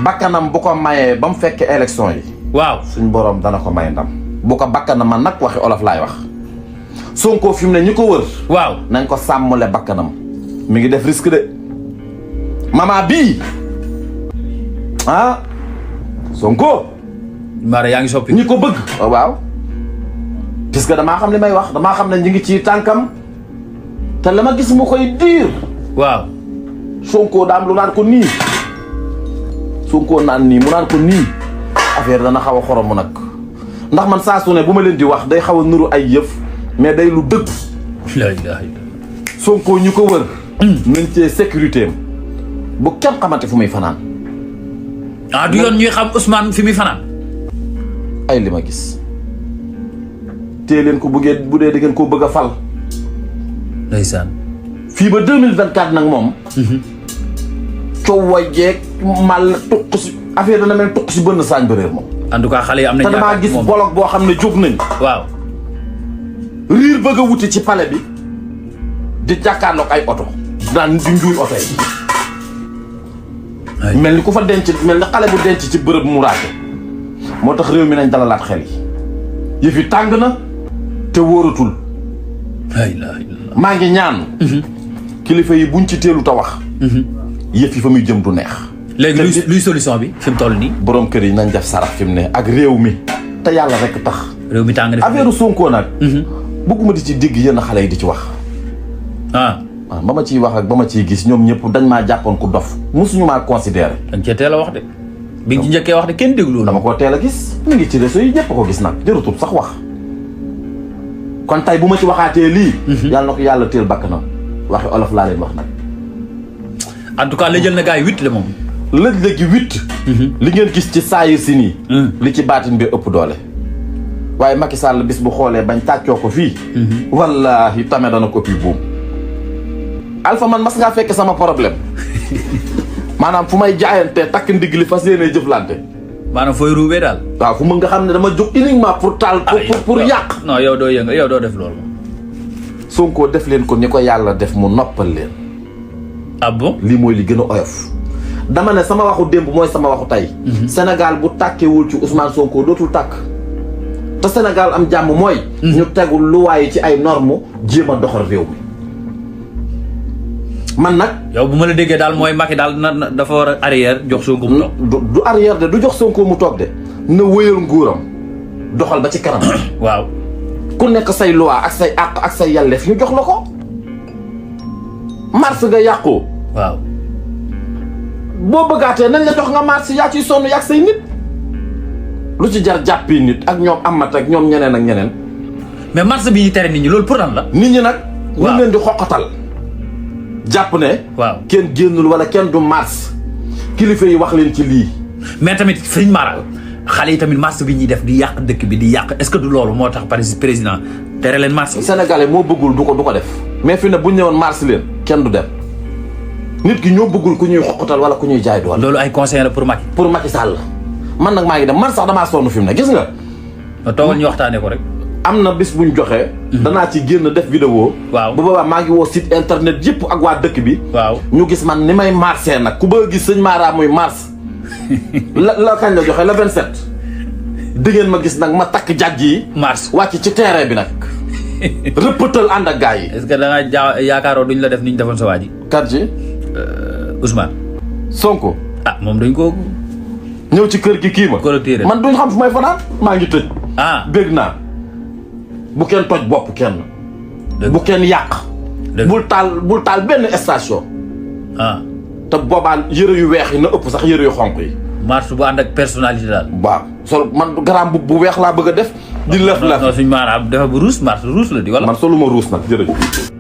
bakkanam bu ko mayee ba mu fekkee élection yi. waaw suñ borom dana ko may ndam. bu ko bakkanam man nag waxi olof laay wax. Sonko fi mu ne ñi ko wër. waaw nañ ko sàmmule bakkanam. mi ngi def risque de. mama bii. ah. Sonko. Mara yaa ngi soppi. ñi ko bëgg. waaw. puisque damaa xam li may wax damaa xam ne ñi ngi ci tànkam. te la ma gis mu koy diir. waaw. Sonko daam lu naan ko nii. Sonko naan nii mu naan ko nii. affaire dana xaw a xoromu nag. ndax man saa su ne bu ma leen di wax day xaw a nuru ay yëf. mais day lu dëgg. la ilaha illallah. Sonko ñu ko wër. nañ cee sécurité am. bu kenn xamante fu muy fanaan. ah du yoon ñuy xam Ousmane fi muy fanaan. ay li ma gis. tée leen ko bu dee da ngeen koo bëgg a fal. ndeysaan. fii ba 2024 nag moom. coow wa jeeg mal tuq si affaire dana mel tuq si bënn saañ ba réer moom. en tout cas xale yi am nañu. te damaa gis bolok boo xam ne jóg nañ. waaw. riir bëgg a wuti ci palais bi. di jàkkaarloog ay oto. daan di njuuy oto yi. mel ni ku fa denc mel ni xale bu denc ci bërëb mu raake. moo tax réew mi nañ dalalaat xel yi. yëf yi tàng na te wóoratul. la ilaha illallah. maa ngi ñaan. kilifa yi buñ ci teelu ta wax. yëf yi fa muy jëm du neex. léegi luy solution bi fi mu toll nii. borom kër yi nañ def sarax fi mu ne ak réew mi. te yàlla rek tax. réew mi tàng na affaire Sonko nag. bëgguma di ci digg yenn xale yi di ci wax. ah. waaw ba ma ciy wax ak ba ma ciy gis ñoom ñëpp dañ maa jàppoon ku dof mosuñu maa considéré. dañ cee teel a wax de. bi nga ci njëkkee wax de kenn déglu. dama koo teel a gis. mu ngi ci réseau yi ñëpp ko gis nag jërutul sax wax. kon tey bu ma ci waxaatee lii. yàlla na ko yàlla teel bakkanam waxi olof laa leen wax nag. en tout cas la jël na gars yi 8 la moom. lëj-lëji 8. li ngeen gis ci saayir si nii. li ci baatin bi ëpp doole. waaye Macky Sall bis bu xoolee bañ tàccoo ko fii. wallaahi tame dana ko fi buum. Alpha man mas ngaa fekk sama problème. maanaam fu may jaayantee takk ndigg li fas yéenee jëflante. maanaam fooy ruubee daal. waaw fu mu nga xam ne dama jóg uniquement pour taal. pour yàq. non yow doo yënga yow doo def loolu. Sonko def leen ko ni ko yàlla def mu noppal leen. ah bon. lii mooy li gën a oyof. dama ne sama waxu démb mooy sama waxu tey. Sénégal bu tàkkewul ci Ousmane Sonko dootul tàkk. te Sénégal am jàmm mooy. ñu tegul luwaay ci ay normes jéem a doxal réew mi. man nag. yow bu ma la déggee daal mooy Macky daal dafa war a arrière jox Sonko mu toog. du arrière de du jox Sonko mu toog de. na wëyal nguuram doxal ba ci kanam. waaw. ku nekk say loi ak say àq ak say yelleef ñu jox la ko. mars nga yàqoo. waaw. boo bëggaatee nañ la jox nga mars yaa ciy sonn yàq say nit. lu ci jar jàppi nit ak ñoom amat ak ñoom ñeneen ak ñeneen. mais mars bi ñu tere nit ñi loolu pour lan la. nit ñi nag. waaw ñu leen di xoqatal. jàpp ne. waaw kenn génnul wala kenn du mars. kilifa yi wax leen ci lii. mais tamit sëñ Mara xale yi tamit mars bi ñuy def di yàq dëkk bi di yàq est-ce que du loolu moo tax président tere leen mars. Sénégalais moo bëggul du ko def. mais fi ne bu ñu ñëwoon mars leen kenn du dem. nit ki ñoo bëggul ku ñuy xoqatal wala ku ñuy jaay doole. loolu ay conseil la pour Macky. pour Macky Sall man nag maa ngi dem man sax damaa sonn fi mu ne gis nga. toogal ñu waxtaanee ko rek. am na bis buñ joxee. danaa ci génn def vidéo. waaw bu boobaa maa ngi woo site internet yëpp ak waa dëkk bi. waaw ñu gis man ni may marsé nag ku bëgg a gis sëñ Mara muy mars. la kañ la joxe la 27. di ngeen ma gis nag ma takk jàjj yi. mars wàcc ci terrain bi nag. rëppatal ànd ak gars yi. est-ce que da nga yaakaaroo duñ la def ni ñu defoon sa waa ji. kat ji. Ousmane. Sonko. ah moom dañ ko. ñëw ci kër gi kii ma. collecté man duñ xam fu may fanaan maa ngi tëj. ah bég naa. bu kenn toj bopp kenn. bu kenn yàq. bul taal benn station. ah te boobaa yëre yu weex yi na ëpp sax yëre yu xonq yi. mars bu ànd ak personnalité daal. waaw sol man garaam bu weex laa bëgg a def. di lëf lëf non suñ maanaam dafa bu ruus mars ruus la di wala. man soluma ruus nag jërëjëf.